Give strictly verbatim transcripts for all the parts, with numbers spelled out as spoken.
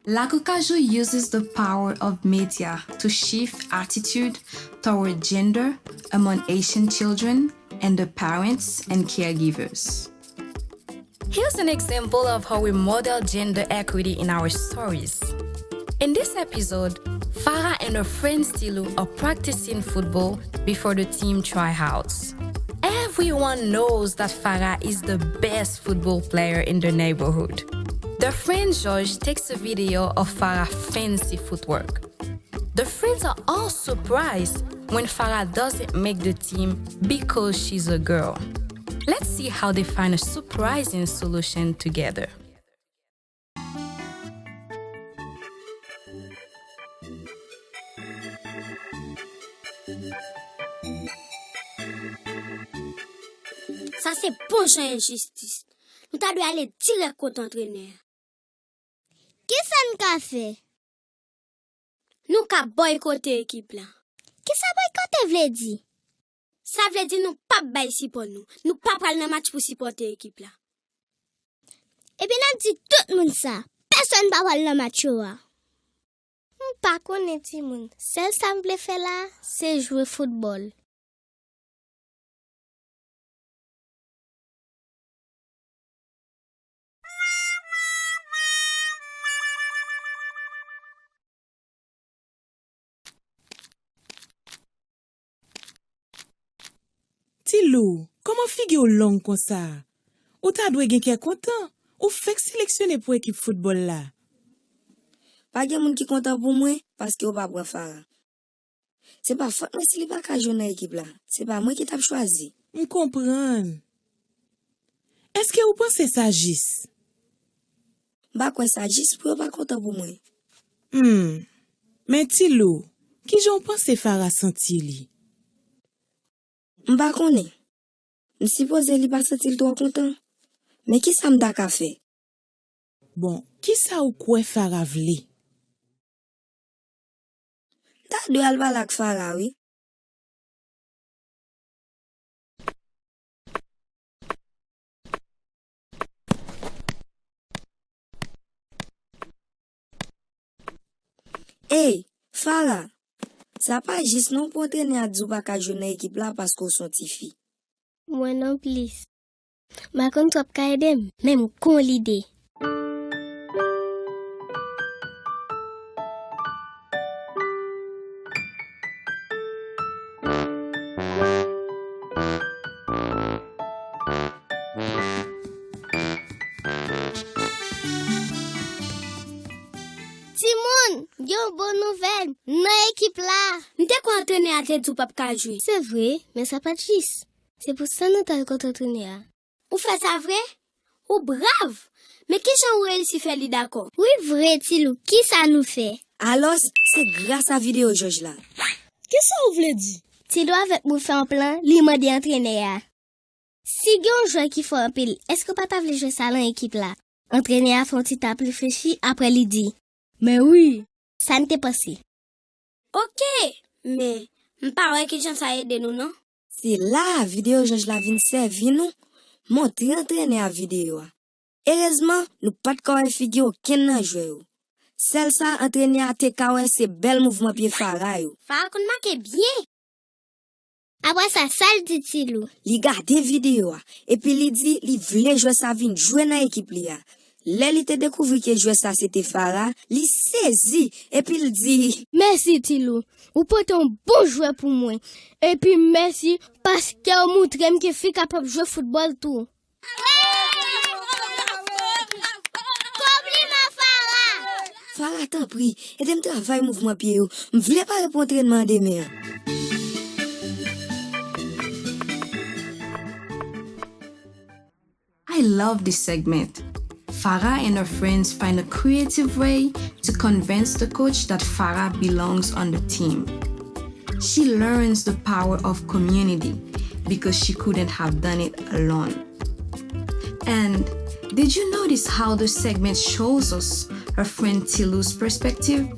Lakokajou uses the power of media to shift attitude toward gender among Haitian children and the parents and caregivers. Here's an example of how we model gender equity in our stories. In this episode, Farah and her friend Tilou are practicing football before the team tryouts. Everyone knows that Farah is the best football player in the neighborhood. Their friend George takes a video of Farah fancy footwork. The friends are all surprised when Farah doesn't make the team because she's a girl. Let's see how they find a surprising solution together. Sa se bon jan enjistis. Nou ta dwe ale dirèk kot antrenè a. Kisa n ka fè? Nou ka bòykote ekip la. Kisa bòykote vle di? Sa vle di nou p ap bay sipò nou. Nou pa pral nan match pou sipòte ekip la. Ebyen, n ap di tout moun sa. Pèsonn pa pral nan match yo a. M pa konnen, timoun. Sèl sa m vle fè la a, se jwe foutbòl. Tilou, kòman figi w long konsa? Ou ta dwe gen kè kontan. Ou fèk seleksyone pou ekip foutbòl la. Pa gen moun ki kontan pou mwen paske yo pa pran Farah. Se pa fòt mwen si li pa ka jwe nan ekip la. Se pa mwen ki t ap chwazi. M konprann. Èske ou panse sa jis? M pa kwè sa jis pou yo pa kontan pou mwen. Hmm. Men Tilou, kijan w panse Farah santi li? M pa konnen. M sipoze li pa santi l twò kontan. Men kisa m ta ka fè? Bon, kisa w kwè Farah vle? M ta dwe al pale ak Farah, wi. Ey, Farah, sa pa jis non pou antrenè a di w pa ka jwe nan ekip la paske w se yon tifi. Mwen non plis. M pa konn si w ap ka ede m, men m gon lide. Timoun, gen yon bon nouvèl nan ekip la. M te kwè antrenè a te di w p ap ka jwe. Se vre, men sa pa t jis. Se pou sa nou t al kot antrenè a. Ou fè sa vre? Ou brav! Men kijan ou reyisi fè li dakò? Wi vre, Tilou, kisa nou fè? Alòs, se gras a videyo jòj la. Kisa ou vle di? Tilou avèk mwen fè yon plan, li mande antrenè a. Si gen yon jwè ki fò anpil, èske w pa ta vle jwe sa nan ekip la? Antrenè a fè yon ti tap reflechi, apre li di, men wi! Sa n te panse. Oke, men m pa wè kijan sa ede nou non. Se la a videyo jòj la vin sèvi nou, montre antrenè a videyo a. Erezman, nou pa t ka wè figi okenn nan jwè yo. Sèl sa antrenè a te ka wè se bèl mouvman pye Farah yo. Farah konn make byen. Apre sa, sa l di Tilou? Li gade videyo a, epi li di li vle jwè sa vin jwe nan ekip li a. Lè li te dekouvri ke jwè sa se te Farah, li sezi, epi l di, mèsi, Tilou. Ou pote yon bon jwè pou mwen. Epi mèsi paske w montre m ke fi kapab jwe foutbòl tou. Konpliman, Farah! Farah, tanpri, ede m travay mouvman pye yo. M vle pare pou antrènman an demen an. I love this segment. Farah and her friends find a creative way to convince the coach that Farah belongs on the team. She learns the power of community because she couldn't have done it alone. And did you notice how the segment shows us her friend Tilou's perspective?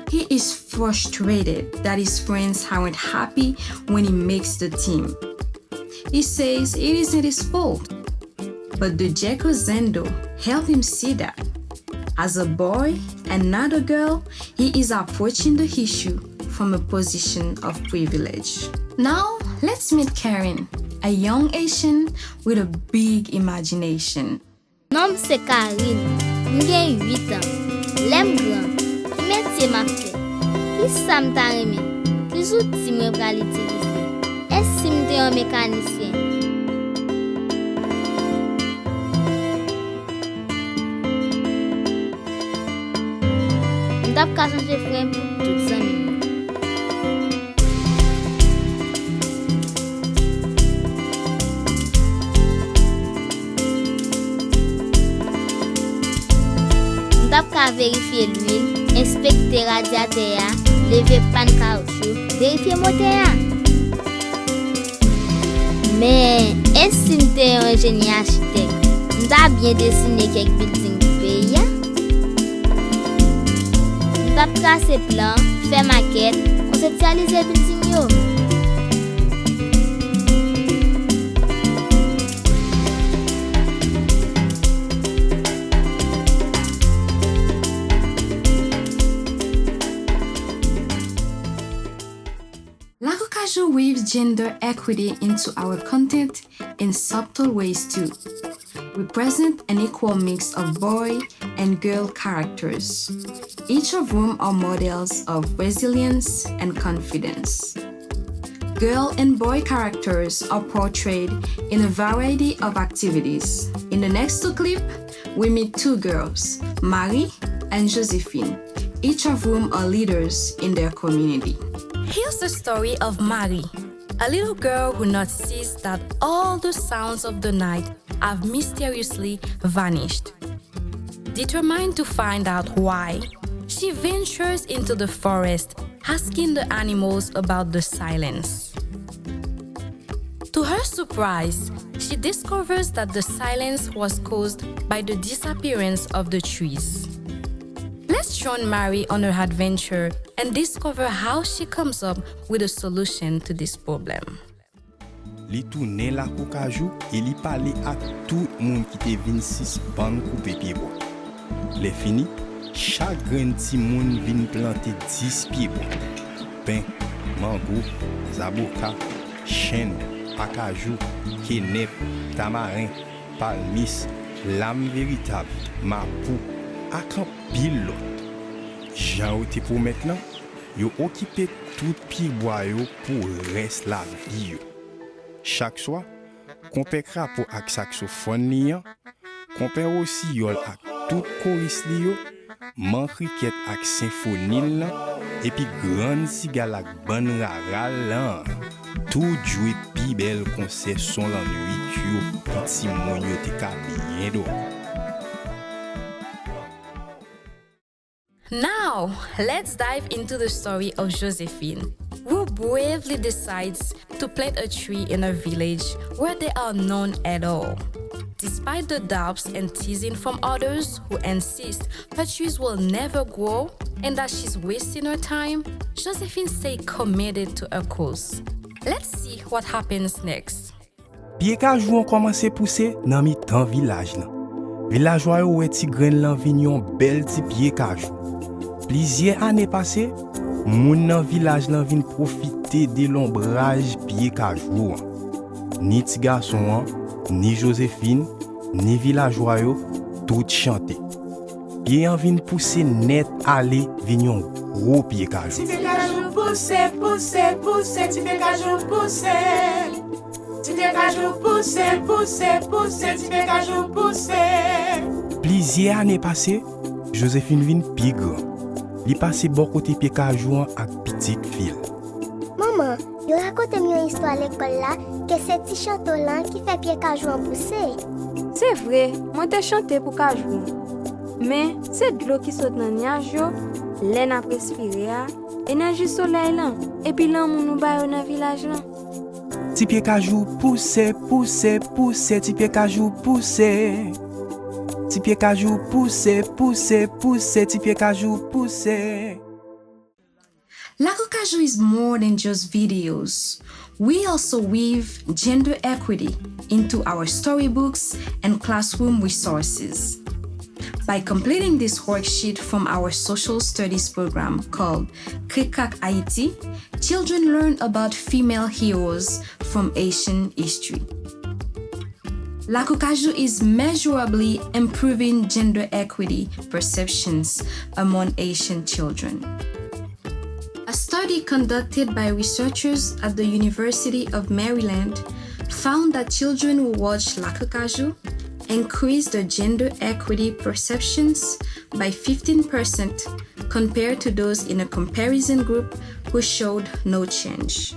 He is frustrated that his friends aren't happy when he makes the team. He says it isn't his fault, but the Jeko Zendo help him see that. As a boy, another girl, he is approaching the issue from a position of privilege. Now, let's meet Karen, a young Haitian with a big imagination. Non m se Karine. M gen uit an. Lè m gran, ki metye m ap fè? Kisa m ta renmen? Ki zouti mwen pral itilize? E si m te yon mekanisyen? M t ap ka chanje fren pou tout zanmi m yo. M t ap ka verifye lwil, enspekte radyatè a, leve pàn kawoutchou, verifye motè a. Men, e si m te yon enjenyè achitèk? M ta byen desine kèk bilding pou peyi a. M t ap trase plan, fè makèt, konseptyalize bilding yo. Lakou Kajou weaves gender equity into our content in subtle ways too. We present an equal mix of boy and girl characters, each of whom are models of resilience and confidence. Girl and boy characters are portrayed in a variety of activities. In the next two clips, we meet two girls, Marie and Josephine, each of whom are leaders in their community. Here's the story of Marie, a little girl who notices that all the sounds of the night have mysteriously vanished. Determined to find out why, she ventures into the forest, asking the animals about the silence. To her surprise, she discovers that the silence was caused by the disappearance of the trees. Let's join Marie on her adventure and discover how she comes up with a solution to this problem. Li tounen lakou Kajou e li pale ak tout moun ki te vin sispann koupe pyebwa. Lèfini, chak grenn timoun vin plante dis pyebwa: pen, mango, zaboka, chenn, akajou, kenèp, tamaren, palmis, lam veritab, mapou, ak anpil lòt. Jan yo te pwomèt lan, yo okipe tout pyebwa yo pou rès lavi yo. Chak swa, Konpè Krapo ak saksofòn li an, Konpè Wosiyòl ak tout koris li yo, Man Krikèt ak senfoni l lan, epi Grann Sigal ak bann rara l lan, tout jwe pi bèl konsè son lannwit yo pou timoun yo te ka byen dòmi. Now, let's dive into the story of Josephine, who bravely decides to plant a tree in a village where there are none at all. Despite the doubts and teasing from others who insist her trees will never grow and that she's wasting her time, Josephine stay committed to her cause. Let's see what happens next. Pye kajou an kòmanse pouse nan mitan vilaj lan. Vilajwa yo wè ti grenn lan vin yon bèl ti pye kajou. Plizyè ane pase, moun nan vilaj lan vin pwofite de lonbraj pye kajou an. Ni ti gason an, ni Josephine, ni vilajwa yo, tout chante. Pye an vin pouse nèt ale vin yon gwo pye kajou. Ti pye kajou pouse, pouse, pouse, ti pye kajou pouse. Ti pye kajou pouse, pouse, pouse, ti pye kajou pouse. Plizyè ane pase, Josephine vin pi gran. Li pase bò kote pye kajou an ak pitit fi l. Manman, yo rakonte m yon istwa lekòl la ke se ti chanto lan ki fè pye kajou an pouse. Se vre, mwen te chante pou kajou an. Men, se dlo ki sot nan nyaj yo, lè n ap respire a, enèji solèy lan, epi lanmou nou ba yo nan vilaj lan. Ti pye kajou pouse, pouse, pouse, ti pye kajou pouse. Ti pye kajou pouse, pouse, pouse, ti pye kajou pouse. Lakou Kajou is more than just videos. We also weave gender equity into our storybooks and classroom resources. By completing this worksheet from our social studies program called Krikrak Haiti, children learn about female heroes from Haitian history. Lakou Kajou is measurably improving gender equity perceptions among Haitian children. A study conducted by researchers at the University of Maryland found that children who watch Lakou Kajou increased their gender equity perceptions by fifteen percent compared to those in a comparison group who showed no change.